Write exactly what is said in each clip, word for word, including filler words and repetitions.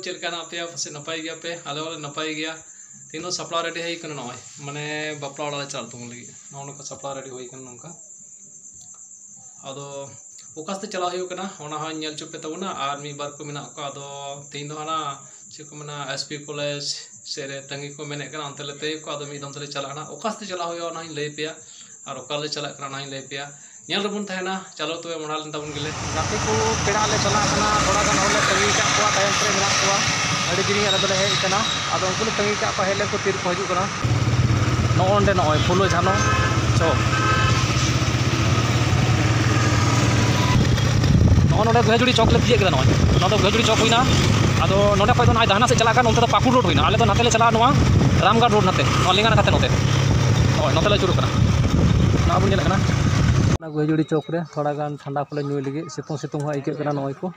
ᱪᱮᱫ ᱞᱮᱠᱟ ᱦᱮᱱᱟᱜ ᱯᱮᱭᱟ? ᱯᱟᱥᱮᱡ ᱱᱟᱯᱟᱭ ᱜᱮᱭᱟ ᱯᱮ᱾ ᱟᱞᱮ ᱦᱚᱸᱞᱮ ᱱᱟᱯᱟᱭ ᱜᱮᱭᱟ᱾ ᱛᱮᱦᱮᱧ ᱫᱚ ᱥᱟᱯᱲᱟᱣ ᱨᱮᱰᱤ ᱦᱩᱭ ᱠᱟᱱᱟ, ᱱᱚᱜᱼᱚᱭ ᱢᱟᱱᱮ ᱵᱟᱯᱞᱟ ᱚᱲᱟᱜ ᱞᱮ ᱪᱟᱞᱟᱜ ᱛᱟᱵᱚᱱ ᱞᱟᱹᱜᱤᱫ᱾ ᱱᱚᱜᱼᱚ ᱱᱚᱝᱠᱟ ᱥᱟᱯᱲᱟᱣ ᱨᱮᱰᱤ ᱦᱩᱭ ᱠᱟᱱᱟ ᱱᱚᱝᱠᱟ᱾ ᱟᱫᱚ ᱚᱠᱟ ᱥᱮᱫ ᱪᱟᱞᱟᱜ ᱦᱩᱭᱩᱜ ᱠᱟᱱᱟ, ᱚᱱᱟ ᱦᱚᱸ ᱧᱮᱞ ᱦᱚᱪᱚ ᱯᱮ ᱛᱟᱵᱚᱱᱟ᱾ ᱟᱨ ᱢᱤᱫ ᱵᱟᱨ ᱠᱚ ᱢᱮᱱᱟᱜ ᱠᱚᱣᱟ, ᱟᱫᱚ ᱛᱮᱦᱮᱧ ᱫᱚ ᱦᱟᱱᱟ ᱪᱮᱫ ᱠᱚ ᱢᱮᱱᱟ, ᱮᱥ ᱯᱤ ᱠᱚᱞᱮᱡᱽ ᱥᱮᱫ ᱨᱮ ᱛᱟᱺᱜᱤ ᱠᱚ ᱢᱮᱱᱮᱫ ᱠᱟᱱᱟ, ᱚᱱᱛᱮ ᱞᱮ ᱛᱟᱺᱜᱤ ᱠᱚᱣᱟ᱾ ᱟᱫᱚ ᱢᱤᱫ ᱫᱚᱢ ᱛᱮᱞᱮ ᱪᱟᱞᱟᱜᱼᱟ ᱱᱟᱜ᱾ ᱚᱠᱟ ᱥᱮᱫ ᱪᱟᱞᱟᱜ ᱦᱩᱭᱩᱜᱼᱟ, ᱚᱱᱟ ᱦᱚᱸᱧ ᱞᱟᱹᱭ ᱯᱮᱭᱟ, ᱟᱨ ᱚᱠᱟ ᱞᱮ ᱪᱟᱞᱟᱜ ᱠᱟᱱᱟ, ᱚᱱᱟ ᱦᱚᱸᱧ ᱞᱟᱹᱭ ᱯᱮᱭᱟ᱾ ᱧᱮᱞ ᱨᱮᱵᱚᱱ ᱛᱟᱦᱮᱱᱟ᱾ ᱪᱟᱞᱚ ᱛᱚᱵᱮ, ᱢᱚᱰᱟ ᱞᱮᱱ ᱛᱟᱵᱚᱱ ᱜᱮᱞᱮ᱾ ᱜᱟᱛᱮ ᱠᱚ ᱯᱮᱲᱟ ᱞᱮ ᱪᱟᱞᱟᱜ ᱠᱟᱱᱟ, ᱛᱷᱚᱲᱟ ᱜᱟᱱ ᱦᱚᱲ ᱞᱮ ᱛᱟᱺᱜᱤ ᱠᱟᱜ ᱠᱚᱣᱟ, ᱛᱟᱭᱚᱢ ᱨᱮ ᱢᱮᱱᱟᱜ ᱠᱚᱣᱟ᱾ ᱟᱹᱰᱤ ᱫᱤᱱ ᱟᱞᱮ ᱫᱚᱞᱮ ᱦᱮᱡ ᱠᱟᱱᱟ᱾ ᱟᱫᱚ ᱩᱱᱠᱩ ᱞᱮ ᱛᱟᱺᱜᱤ ᱠᱟᱜ ᱠᱚᱣᱟ, ᱦᱮᱡ ᱞᱮᱱ ᱠᱚ ᱛᱤ ᱨᱮᱠᱚ ᱦᱤᱡᱩᱜ ᱠᱟᱱᱟ᱾ ᱱᱚᱜᱼᱚ ᱱᱚᱸᱰᱮ ᱱᱚᱜᱼᱚᱭ ᱯᱷᱩᱞᱳ ᱡᱷᱟᱱᱚ ᱪᱚᱠ, ᱱᱚᱜᱼᱚ ᱱᱚᱸᱰᱮ ᱜᱩᱦᱮᱡᱩᱲᱤ ᱪᱚᱠ ᱞᱮ ᱛᱤᱭᱟᱹᱜ ᱠᱮᱫᱟ᱾ ᱱᱚᱜᱼᱚᱭ ᱱᱚᱣᱟ ᱫᱚ ᱜᱩᱦᱮᱡᱩᱲᱤ ᱪᱚᱠ ᱦᱩᱭᱱᱟ᱾ ᱟᱫᱚ ᱱᱚᱸᱰᱮ ᱠᱷᱚᱡ ᱫᱚ ᱱᱚᱜᱼᱚᱭ ᱫᱟᱦᱱᱟ ᱥᱮᱫ ᱪᱟᱞᱟᱜ ᱠᱟᱱ, ᱚᱱᱛᱮ ᱫᱚ ᱯᱟᱹᱠᱩᱲ ᱨᱳᱰ ᱦᱩᱭᱱᱟ᱾ ᱟᱞᱮ ᱫᱚ ᱱᱟᱛᱮ ᱞᱮ ᱪᱟᱞᱟᱜᱼᱟ, ᱱᱚᱣᱟ ᱨᱟᱢᱜᱟᱲ ᱨᱳᱰ ᱱᱟᱛᱮ, ᱱᱚᱣᱟ ᱞᱮᱸᱜᱟ ᱱᱟᱠᱷᱟ ᱛᱮ ᱱᱚᱛᱮ, ᱱᱚᱜᱼᱚᱭ ᱱᱚᱛᱮ ᱞᱮ ᱟᱹᱪᱩᱨᱚᱜ ᱠᱟᱱᱟ᱾ ᱱᱚᱣᱟ ᱵᱚᱱ ᱧᱮᱞᱮᱫ ᱠᱟᱱᱟ, ᱚᱱᱟ ᱜᱩᱦᱮᱡᱩᱲᱤ ᱪᱚᱠ ᱨᱮ ᱛᱷᱚᱲᱟ ᱜᱟᱱ ᱴᱷᱟᱱᱰᱟ ᱠᱚᱞᱮ ᱧᱩᱭ ᱞᱟᱹᱜᱤᱫ, ᱥᱤᱛᱩᱝ ᱥᱤᱛᱩᱝ ᱦᱚᱸ ᱟᱹᱭᱠᱟᱹᱜ ᱠᱟᱱᱟ᱾ ᱱᱚᱜᱼᱚᱭ ᱠᱚ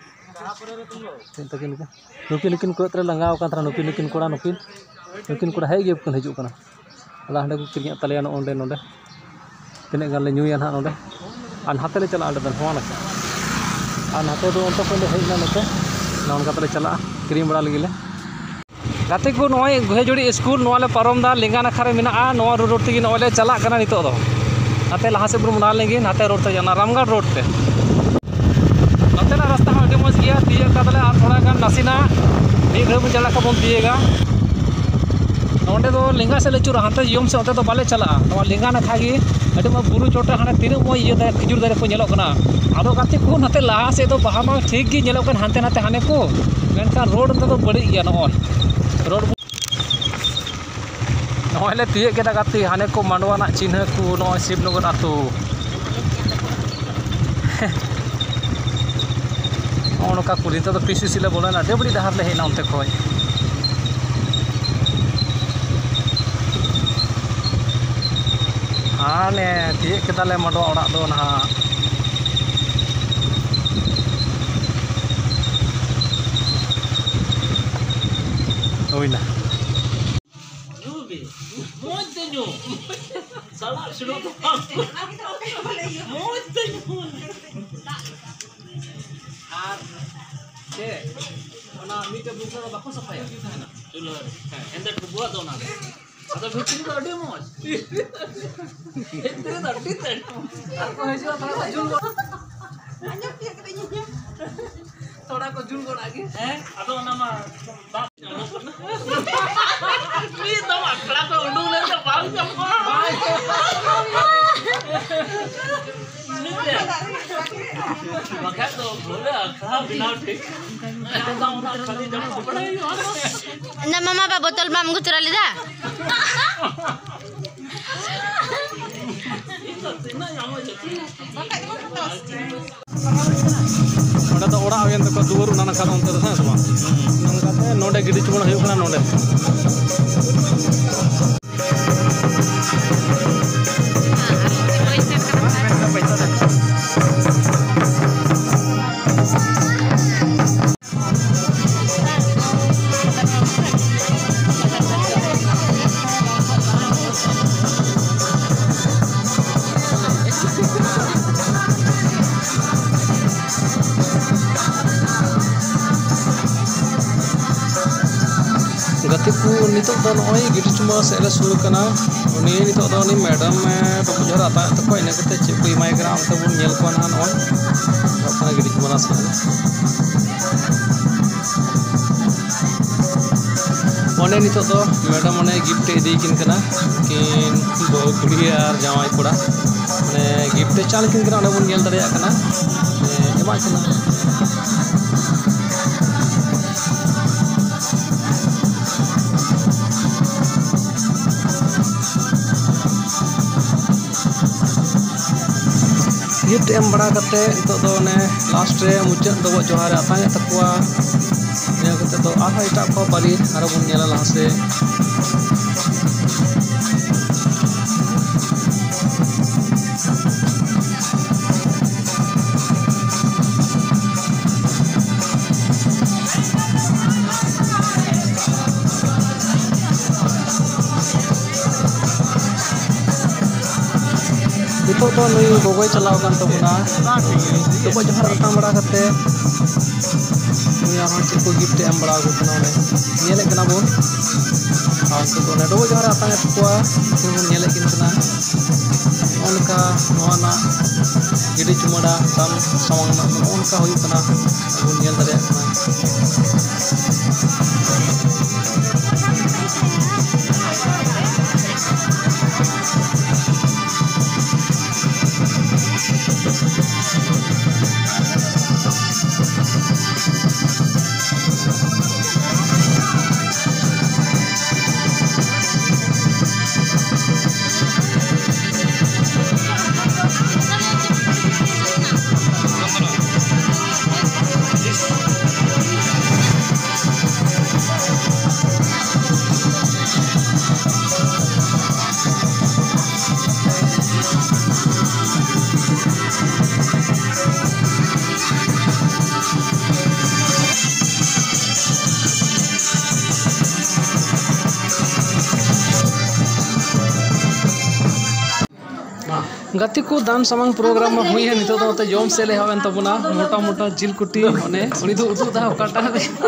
ᱱᱩᱠᱤᱱ, ᱱᱩᱠᱤᱱ ᱠᱚᱭᱚᱜ ᱛᱮᱞᱮ ᱞᱟᱸᱜᱟᱣ ᱟᱠᱟᱱ ᱛᱟᱦᱮᱱᱟ᱾ ᱱᱩᱠᱤᱱ, ᱱᱩᱠᱤᱱ ᱠᱚᱲᱟ, ᱱᱩᱠᱤᱱ, ᱱᱩᱠᱤᱱ ᱠᱚᱲᱟ ᱦᱮᱡ ᱜᱮ ᱵᱟᱠᱤᱱ ᱦᱤᱡᱩᱜ ᱠᱟᱱᱟ᱾ ᱟᱫᱚ ᱦᱟᱸᱰᱮ ᱠᱚ ᱠᱤᱨᱤᱧᱮᱫ ᱛᱟᱞᱮᱭᱟ ᱱᱚᱜᱼᱚ ᱱᱚᱸᱰᱮ, ᱱᱚᱸᱰᱮ᱾ ᱛᱤᱱᱟᱹᱜ ᱜᱟᱱ ᱞᱮ ᱧᱩᱭᱟ ᱱᱟᱦᱟᱜ ᱱᱚᱸᱰᱮ᱾ ᱟᱨ ᱱᱟᱛᱮ ᱞᱮ ᱪᱟᱞᱟᱜᱼᱟ, ᱚᱸᱰᱮ ᱫᱚ ᱱᱚᱣᱟ ᱱᱟᱠᱷᱟ᱾ ᱟᱨ ᱱᱟᱛᱮ ᱫᱚ ᱚᱱᱛᱮ ᱠᱷᱚᱱ ᱞᱮ ᱦᱮᱡ ᱮᱱᱟ ᱱᱚᱛᱮ᱾ ᱱᱚᱜᱼᱚ ᱱᱚᱝᱠᱟ ᱛᱮᱞᱮ ᱪᱟᱞᱟᱜᱼᱟ, ᱠᱤᱨᱤᱧ ᱵᱟᱲᱟ ᱞᱟᱹᱜᱤᱫ ᱞᱮ᱾ ᱜᱟᱛᱮ ᱠᱚ, ᱱᱚᱜᱼᱚᱭ ᱜᱩᱦᱮᱡᱩᱲᱤ ᱥᱠᱩᱞ, ᱱᱚᱣᱟ ᱞᱮ ᱯᱟᱨᱚᱢ ᱮᱫᱟ, ᱞᱮᱸᱜᱟ ᱱᱟᱠᱷᱟ ᱨᱮ ᱢᱮᱱᱟᱜᱼᱟ᱾ ᱱᱚᱣᱟ ᱨᱳᱰ, ᱨᱳᱰ ᱛᱮᱜᱮ ᱱᱚᱜᱼᱚᱭ ᱞᱮ ᱪᱟᱞᱟᱜ ᱠᱟᱱᱟ ᱱᱤᱛᱚᱜ ᱫᱚ᱾ ᱱᱟᱛᱮ ᱞᱟᱦᱟ ᱥᱮᱫ ᱵᱚᱱ ᱢᱚᱰᱟᱣ ᱞᱮᱱ ᱜᱮ, ᱱᱟᱛᱮ ᱨᱳᱰ ᱛᱮ, ᱚᱱᱟ ᱨᱟᱢᱜᱟᱲ ᱨᱳᱰ ᱛᱮ᱾ ᱱᱚᱛᱮᱱᱟᱜ ᱨᱟᱥᱛᱟ ᱦᱚᱸ ᱟᱹᱰᱤ ᱢᱚᱡᱽ ᱜᱮᱭᱟ, ᱛᱤᱭᱟᱹᱜ ᱠᱟᱫᱟᱞᱮ᱾ ᱟᱨ ᱛᱷᱚᱲᱟ ᱜᱟᱱ ᱱᱟᱥᱮᱱᱟᱜ ᱢᱤᱫ ᱜᱷᱟᱹᱲᱤᱡ ᱵᱚᱱ ᱪᱟᱞᱟᱜ ᱠᱷᱟᱱ ᱵᱚᱱ ᱛᱤᱭᱟᱹᱜᱟ᱾ ᱱᱚᱸᱰᱮ ᱫᱚ ᱞᱮᱸᱜᱟ ᱥᱮᱫ ᱞᱮ ᱟᱹᱪᱩᱨᱟ, ᱦᱟᱱᱛᱮ ᱭᱚᱢ ᱥᱮᱫ ᱚᱱᱛᱮ ᱫᱚ ᱵᱟᱞᱮ ᱪᱟᱞᱟᱜᱼᱟ᱾ ᱱᱚᱣᱟ ᱞᱮᱸᱜᱟ ᱱᱟᱠᱷᱟ ᱜᱮ ᱟᱹᱰᱤ ᱢᱚᱡᱽ ᱵᱩᱨᱩ ᱪᱚᱴ ᱨᱮ ᱦᱟᱱᱮ ᱛᱤᱱᱟᱹᱜ ᱢᱚᱡᱽ ᱤᱭᱟᱹ ᱫᱟᱨᱮ, ᱠᱷᱤᱡᱩᱨ ᱫᱟᱨᱮ ᱠᱚ ᱧᱮᱞᱚᱜ ᱠᱟᱱᱟ᱾ ᱟᱫᱚ ᱜᱟᱛᱮ ᱠᱚ, ᱱᱟᱛᱮ ᱞᱟᱦᱟ ᱥᱮᱫ ᱫᱚ ᱵᱟᱦᱟ ᱢᱟ ᱴᱷᱤᱠ ᱜᱮ ᱧᱮᱞᱚᱜ ᱠᱟᱱ, ᱦᱟᱱᱛᱮ ᱱᱟᱛᱮ ᱦᱟᱱᱮ ᱠᱚ, ᱢᱮᱱᱠᱷᱟᱱ ᱨᱳᱰ ᱱᱚᱛᱮ ᱫᱚ ᱵᱟᱹᱲᱤᱡ ᱜᱮᱭᱟ᱾ ᱱᱚᱜᱼᱚᱭ ᱨᱳᱰ, ᱱᱚᱜᱼᱚᱭ ᱞᱮ ᱛᱤᱭᱟᱹᱜ ᱠᱮᱫᱟ ᱜᱟᱛᱮ, ᱦᱟᱱᱮ ᱠᱚ ᱢᱟᱰᱣᱟ ᱨᱮᱱᱟᱜ ᱪᱤᱱᱦᱟᱹ ᱠᱚ, ᱱᱚᱜᱼᱚᱭ ᱥᱤᱵᱽᱱᱚᱜᱚᱨ ᱟᱹᱛᱩ᱾ ᱱᱚᱜᱼᱚ ᱱᱚᱝᱠᱟ ᱠᱩᱞᱦᱤ, ᱱᱤᱛᱚᱜ ᱫᱚ ᱯᱤ ᱥᱤ ᱥᱤ ᱞᱮ ᱵᱚᱞᱚᱭᱮᱱᱟ, ᱟᱹᱰᱤ ᱵᱟᱹᱲᱤᱡ ᱰᱟᱦᱟᱨ ᱞᱮ ᱦᱮᱡ ᱮᱱᱟ ᱚᱱᱛᱮ ᱠᱷᱚᱡ᱾ ᱦᱟᱱᱮ ᱛᱤᱭᱟᱹᱜ ᱠᱮᱫᱟᱞᱮ ᱢᱟᱰᱣᱟ ᱚᱲᱟᱜ ᱫᱚ ᱱᱟᱦᱟᱜ᱾ ᱦᱩᱭᱱᱟ᱾ ᱧᱩ ᱜᱮ᱾ ᱢᱚᱡᱽ ᱛᱮ ᱧᱩ᱾ ᱥᱟᱞᱟᱜ ᱥᱩᱱᱩᱢ ᱫᱚ ᱵᱟᱝ᱾ ᱢᱚᱡᱽ ᱛᱮ ᱧᱩ᱾ ᱟᱨ ᱪᱮᱫ? ᱚᱱᱟ ᱢᱤᱫᱴᱮᱡ ᱵᱩᱠᱟᱹ ᱫᱚ ᱵᱟᱠᱚ ᱥᱟᱯᱷᱟᱭᱟ ᱪᱩᱞᱦᱟᱹ ᱨᱮ᱾ ᱦᱮᱸ, ᱦᱮᱸᱫᱮ ᱴᱷᱩᱵᱩᱣᱟᱜ ᱫᱚ ᱚᱱᱟ ᱫᱚ᱾ ᱟᱫᱚ ᱵᱷᱤᱛᱨᱤ ᱫᱚ ᱟᱹᱰᱤ ᱢᱚᱡᱽ᱾ ᱵᱷᱤᱛᱨᱤ ᱫᱚ ᱟᱹᱰᱤ ᱛᱮᱫ᱾ ᱟᱨ ᱠᱚ ᱦᱤᱡᱩᱜᱼᱟ, ᱛᱷᱚᱲᱟ ᱠᱚ ᱡᱩᱞ ᱜᱚᱫ᱾ ᱟᱸᱡᱚᱢ ᱛᱤᱭᱟᱹᱜ ᱠᱟᱹᱫᱟᱹᱧ ᱤᱧ ᱦᱚᱸ᱾ ᱛᱷᱚᱲᱟ ᱠᱚ ᱡᱩᱞ ᱜᱚᱫ ᱟᱜ ᱜᱮ᱾ ᱦᱮᱸ, ᱟᱫᱚ ᱚᱱᱟ ᱢᱟ ᱫᱟᱜ ᱧᱟᱢᱚᱜ ᱠᱟᱱᱟ᱾ ᱢᱤᱫ ᱫᱚᱢ ᱟᱠᱷᱲᱟ ᱠᱷᱚᱱ ᱩᱰᱩᱠ ᱞᱮᱱᱛᱮ ᱵᱟᱝ ᱧᱟᱢᱚᱜᱼᱟ᱾ ᱵᱟᱝ ᱧᱟᱢᱚᱜᱼᱟ᱾ ᱵᱟᱠᱷᱟᱡ ᱫᱚ ᱯᱩᱨᱟᱹ ᱟᱠᱷᱲᱟ ᱵᱮᱱᱟᱣ ᱴᱷᱤᱠ᱾ ᱟᱫᱚ ᱚᱱᱟ ᱠᱷᱟᱹᱞᱤ ᱡᱚᱢ ᱵᱟᱲᱟᱭ ᱦᱩᱭᱩᱜᱼᱟ᱾ ᱚᱱᱟ ᱢᱟᱢᱟ ᱵᱟ ᱵᱚᱛᱚᱞ ᱵᱟᱢ ᱟᱹᱜᱩ ᱛᱚᱨᱟ ᱞᱮᱫᱟ? ᱤᱧ ᱫᱚ ᱛᱤᱱᱟᱹᱜ ᱧᱟᱢᱚᱜ ᱡᱚᱛᱚ᱾ ᱚᱸᱰᱮ ᱫᱚ ᱚᱲᱟᱜ ᱦᱩᱭᱮᱱ ᱛᱟᱠᱚᱣᱟ, ᱫᱩᱣᱟᱹᱨ ᱚᱱᱟ ᱱᱟᱠᱷᱟ ᱫᱚ ᱚᱱᱛᱮ ᱫᱚ, ᱦᱮᱸ ᱥᱮ ᱵᱟᱝ? ᱱᱚᱝᱠᱟᱛᱮ ᱱᱚᱰᱮ ᱜᱤᱰᱤ ᱪᱩᱢᱟᱹᱲ ᱦᱩᱭᱩᱜ ᱠᱟᱱᱟ, ᱱᱚᱰᱮ᱾ ᱜᱟᱛᱮ ᱠᱚ, ᱱᱤᱛᱚᱜ ᱫᱚ ᱱᱚᱜᱼᱚᱭ ᱜᱤᱰᱤ ᱪᱩᱢᱟᱹᱲᱟ ᱥᱮᱫ ᱞᱮ ᱥᱩᱨ ᱠᱟᱱᱟ᱾ ᱩᱱᱤ ᱱᱤᱛᱚᱜ ᱫᱚ ᱩᱱᱤ ᱢᱮᱰᱟᱢ, ᱮ, ᱰᱚᱠᱴᱚᱨ ᱟᱛᱟᱝ ᱛᱟᱠᱚ, ᱤᱱᱟᱹ ᱠᱟᱛᱮ ᱪᱮᱫ ᱠᱚ ᱮᱢᱟᱭ ᱠᱟᱱᱟ, ᱚᱱᱛᱮ ᱵᱚᱱ ᱧᱮᱞ ᱠᱚᱣᱟ ᱱᱟᱦᱟᱜ᱾ ᱱᱚᱜᱼᱚᱭ ᱪᱟᱞᱟᱜ ᱠᱟᱱᱟ ᱜᱤᱰᱤ ᱪᱩᱢᱟᱹᱲᱟ ᱥᱮᱫ᱾ ᱚᱸᱰᱮ ᱱᱤᱛᱚᱜ ᱫᱚ ᱢᱮᱰᱟᱢ ᱚᱱᱮ ᱜᱤᱯᱷᱴ ᱮ ᱤᱫᱤᱭᱟᱠᱤᱱ ᱠᱟᱱᱟ, ᱩᱱᱠᱤᱱ ᱵᱟᱹᱦᱩ ᱠᱩᱲᱤ ᱟᱨ ᱡᱟᱶᱟᱭ ᱠᱚᱲᱟ᱾ ᱚᱱᱮ ᱜᱤᱯᱷᱴ ᱮ ᱪᱟᱞ ᱟᱹᱠᱤᱱ ᱠᱟᱱᱟ, ᱚᱸᱰᱮ ᱵᱚᱱ ᱧᱮᱞ ᱫᱟᱲᱮᱭᱟᱜ ᱠᱟᱱᱟ᱾ ᱮ, ᱮᱢᱟᱜ ᱠᱤᱱᱟ᱾ ᱜᱤᱯᱷᱴ ᱮᱢ ᱵᱟᱲᱟ ᱠᱟᱛᱮ ᱱᱤᱛᱚᱜ ᱫᱚ ᱚᱱᱮ ᱞᱟᱥᱴ ᱨᱮ ᱢᱩᱪᱟᱹᱫ ᱰᱚᱵᱚᱜ ᱡᱚᱦᱟᱨ ᱮ ᱟᱛᱟᱝ ᱮᱫ ᱛᱟᱠᱚᱣᱟ᱾ ᱤᱱᱟᱹ ᱠᱟᱛᱮ ᱫᱚ ᱟᱨᱦᱚᱸ ᱮᱴᱟᱜ ᱠᱚ ᱯᱟᱹᱨᱤ ᱟᱨᱦᱚᱸ ᱵᱚᱱ ᱧᱮᱞᱟ ᱞᱟᱦᱟ ᱥᱮᱫ᱾ ᱱᱤᱛᱚᱜ ᱫᱚ ᱱᱩᱭ ᱜᱚᱜᱚᱭ ᱪᱟᱞᱟᱣ ᱟᱠᱟᱱ ᱛᱟᱵᱚᱱᱟ᱾ ᱰᱚᱵᱚᱜ ᱡᱚᱦᱟᱨ ᱟᱛᱟᱝ ᱵᱟᱲᱟ ᱠᱟᱛᱮ ᱟᱨᱦᱚᱸ ᱪᱮᱫ ᱠᱚ ᱜᱤᱯᱷᱴ ᱮ ᱮᱢ ᱵᱟᱲᱟ ᱟᱠᱚ ᱠᱟᱱᱟ ᱚᱸᱰᱮ ᱧᱮᱞᱮᱫ ᱠᱟᱱᱟ ᱵᱚᱱ᱾ ᱟᱨ ᱱᱤᱛᱚᱜ ᱫᱚ ᱚᱸᱰᱮ ᱰᱚᱵᱚᱜ ᱡᱚᱦᱟᱨ ᱟᱛᱟᱝ ᱮᱫ ᱛᱟᱠᱚᱣᱟ, ᱱᱤᱛᱚᱜ ᱵᱚᱱ ᱧᱮᱞᱮᱫ ᱠᱤᱱ ᱠᱟᱱᱟ᱾ ᱱᱚᱜᱼᱚ ᱱᱚᱝᱠᱟ ᱱᱚᱣᱟ ᱨᱮᱱᱟᱜ ᱜᱤᱰᱤ ᱪᱩᱢᱟᱹᱲᱟ ᱫᱟᱱ ᱥᱟᱢᱟᱝ ᱨᱮᱱᱟᱜ ᱫᱚ ᱱᱚᱜᱼᱚ ᱱᱚᱝᱠᱟ ᱦᱩᱭᱩᱜ ᱠᱟᱱᱟ, ᱵᱚᱱ ᱧᱮᱞ ᱫᱟᱲᱮᱭᱟᱜ ᱠᱟᱱᱟ᱾ ᱜᱟᱛᱮ ᱠᱚ, ᱫᱟᱱ ᱥᱟᱢᱟᱝ ᱯᱨᱳᱜᱨᱟᱢ ᱢᱟ ᱦᱩᱭ ᱮᱱ, ᱱᱤᱛᱚᱜ ᱫᱚ ᱱᱚᱛᱮ ᱡᱚᱢ ᱥᱮᱫ ᱞᱮ ᱮᱦᱚᱵ ᱮᱱ ᱛᱟᱵᱚᱱᱟ᱾ ᱢᱚᱴᱟ ᱢᱚᱴᱟ ᱡᱤᱞ ᱠᱩᱴᱤ, ᱚᱱᱮ ᱩᱱᱤ ᱫᱚ ᱩᱫᱩᱜ ᱮᱫᱟ ᱚᱠᱟᱴᱟᱜ ᱨᱮ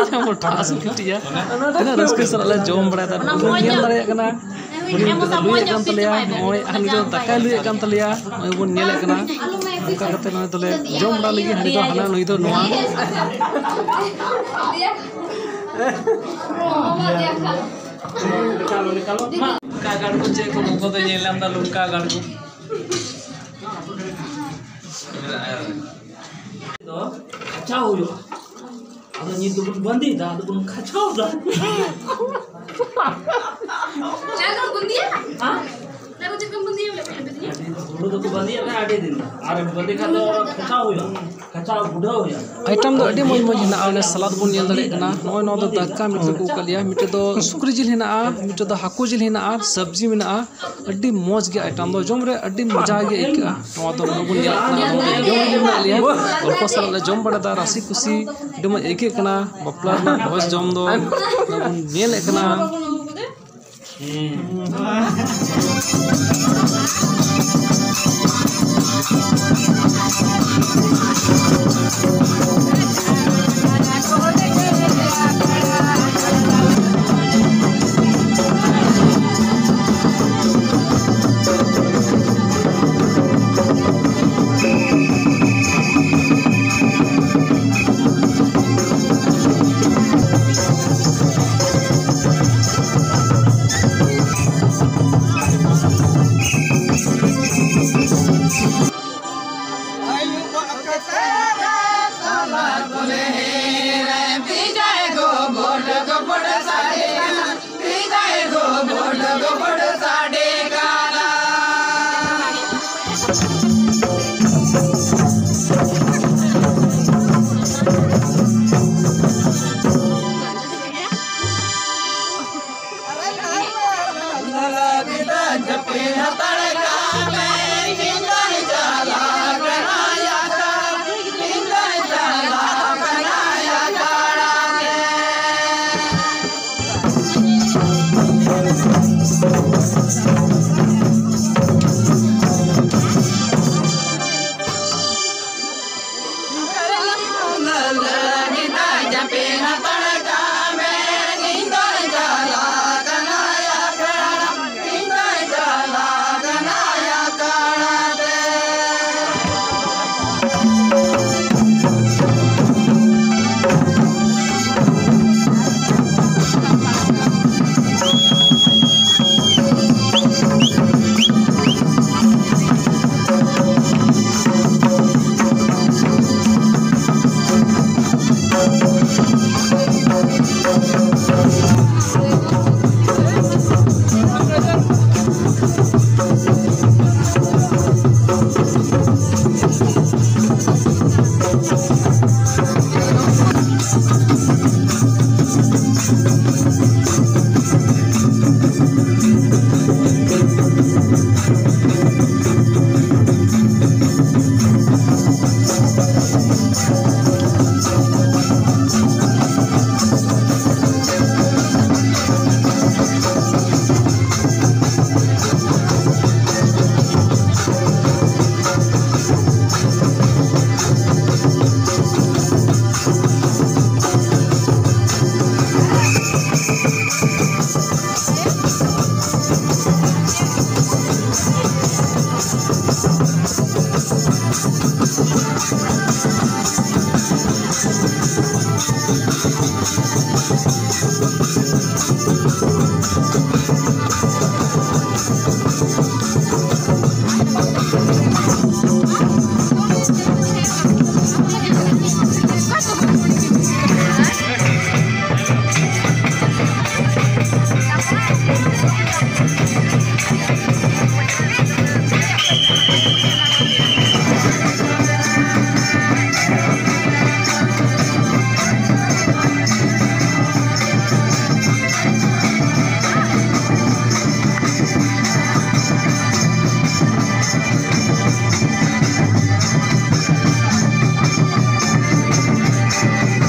ᱢᱚᱴᱟ ᱡᱤᱞ ᱠᱩᱴᱤᱭᱟ᱾ ᱛᱤᱱᱟᱹᱜ ᱨᱟᱹᱥᱠᱟᱹ ᱥᱟᱞᱟᱜ ᱞᱮ ᱡᱚᱢ ᱵᱟᱲᱟᱭᱮᱫᱟ, ᱧᱮᱞ ᱫᱟᱲᱮᱭᱟᱜ ᱠᱟᱱᱟ᱾ ᱩᱱᱤ ᱱᱤᱛᱚᱜ ᱫᱚ ᱞᱩᱭᱮᱫ ᱠᱟᱱ ᱛᱟᱞᱮᱭᱟ, ᱱᱚᱜᱼᱚᱭ ᱟᱨ ᱱᱩᱭ ᱫᱚ ᱫᱟᱠᱟᱭ ᱞᱩᱭᱮᱫ ᱠᱟᱱ ᱛᱟᱞᱮᱭᱟ, ᱱᱚᱜᱼᱚᱭ ᱵᱚᱱ ᱧᱮᱞᱮᱫ ᱠᱟᱱᱟ᱾ ᱚᱱᱠᱟ ᱠᱟᱛᱮ ᱱᱚᱜᱼᱚᱭ ᱫᱚᱞᱮ ᱡᱚᱢ ᱵᱟᱲᱟ ᱞᱟᱹᱜᱤᱫ, ᱦᱟᱹᱱᱤ ᱫᱚ ᱦᱟᱱᱟ, ᱱᱩᱭ ᱫᱚ ᱱᱚᱣᱟ᱾ ᱞᱩᱝᱠᱟ ᱜᱟᱲ ᱠᱚ ᱪᱮᱫ ᱠᱚ ᱵᱚᱠᱚ ᱫᱚ ᱧᱮᱞ ᱧᱟᱢ ᱮᱫᱟ, ᱞᱩᱝᱠᱟ ᱜᱟᱲ ᱠᱚ᱾ ᱫᱚ ᱠᱷᱟᱪᱟᱣ ᱦᱩᱭᱩᱜᱼᱟ᱾ ᱟᱫᱚ ᱱᱤᱛ ᱫᱚᱵᱚᱱ ᱵᱟᱸᱫᱮᱭᱮᱫᱟ, ᱟᱫᱚ ᱵᱚᱱ ᱠᱷᱟᱪᱟᱣ ᱮᱫᱟ᱾ ᱪᱮᱫ ᱠᱚ ᱵᱟᱸᱫᱮᱭᱟ? ᱦᱮᱸ? ᱪᱮᱫ ᱠᱚ ᱵᱟᱸᱫᱮᱭᱟ ᱵᱚᱞᱮ? ᱦᱩᱲᱩ ᱫᱚᱠᱚ ᱵᱟᱸᱫᱮᱭᱮᱫ ᱛᱟᱦᱮᱸᱫ ᱟᱹᱰᱤ ᱫᱤᱱ, ᱟᱨ ᱵᱟᱸᱫᱮ ᱠᱷᱟᱱ ᱫᱚ ᱠᱷᱟᱪᱟᱣ ᱦᱩᱭᱩᱜᱼᱟ, ᱠᱷᱟᱪᱟᱣ ᱜᱩᱰᱟᱹᱣ ᱦᱩᱭᱩᱜᱼᱟ᱾ ᱟᱭᱴᱮᱢ ᱫᱚ ᱟᱹᱰᱤ ᱢᱚᱡᱽ ᱢᱚᱡᱽ ᱦᱮᱱᱟᱜᱼᱟ᱾ ᱚᱱᱮ ᱥᱟᱞᱟᱫ ᱵᱚᱱ ᱧᱮᱞ ᱫᱟᱲᱮᱭᱟᱜ ᱠᱟᱱᱟ, ᱱᱚᱜᱼᱚᱭ ᱱᱚᱣᱟ ᱫᱚ ᱫᱟᱠᱟ ᱢᱤᱫᱴᱮᱡ ᱠᱚ ᱟᱹᱜᱩ ᱟᱠᱟᱫ ᱞᱮᱭᱟ, ᱢᱤᱫᱴᱮᱡ ᱫᱚ ᱥᱩᱠᱨᱤ ᱡᱤᱞ ᱦᱮᱱᱟᱜᱼᱟ, ᱢᱤᱫᱴᱮᱡ ᱫᱚ ᱦᱟᱹᱠᱩ ᱡᱤᱞ ᱦᱮᱱᱟᱜᱼᱟ, ᱟᱹᱰᱤ ᱢᱚᱡᱽ ᱜᱮ ᱟᱭᱴᱮᱢ ᱫᱚ, ᱡᱚᱢ ᱨᱮ ᱟᱹᱰᱤ ᱢᱚᱡᱟ ᱜᱮ ᱟᱹᱭᱠᱟᱹᱜᱼᱟ᱾ ᱱᱚᱣᱟ ᱫᱚ ᱱᱚᱜᱼᱚᱭ ᱵᱚᱱ ᱧᱮᱞ ᱠᱟᱱᱟ, ᱱᱚᱜᱼᱚᱭ ᱡᱚᱢ ᱨᱮ ᱢᱮᱱᱟᱜ ᱞᱮᱭᱟ, ᱜᱚᱞᱯᱚ ᱥᱟᱞᱟᱜ ᱞᱮ ᱡᱚᱢ ᱵᱟᱲᱟᱭᱮᱫᱟ, ᱨᱟᱹᱥᱤ ᱠᱩᱥᱤ ᱟᱹᱰᱤ ᱢᱚᱡᱽ ᱟᱹᱭᱠᱟᱹᱜ ᱠᱟᱱᱟ᱾ ᱵᱟᱯᱞᱟ ᱨᱮᱱᱟᱜ ᱵᱷᱚᱡᱽ ᱡᱚᱢ ᱫᱚ ᱱᱚᱜᱼᱚᱭ ᱵᱚᱱ ᱧᱮᱞᱮᱫ ᱠᱟᱱᱟ᱾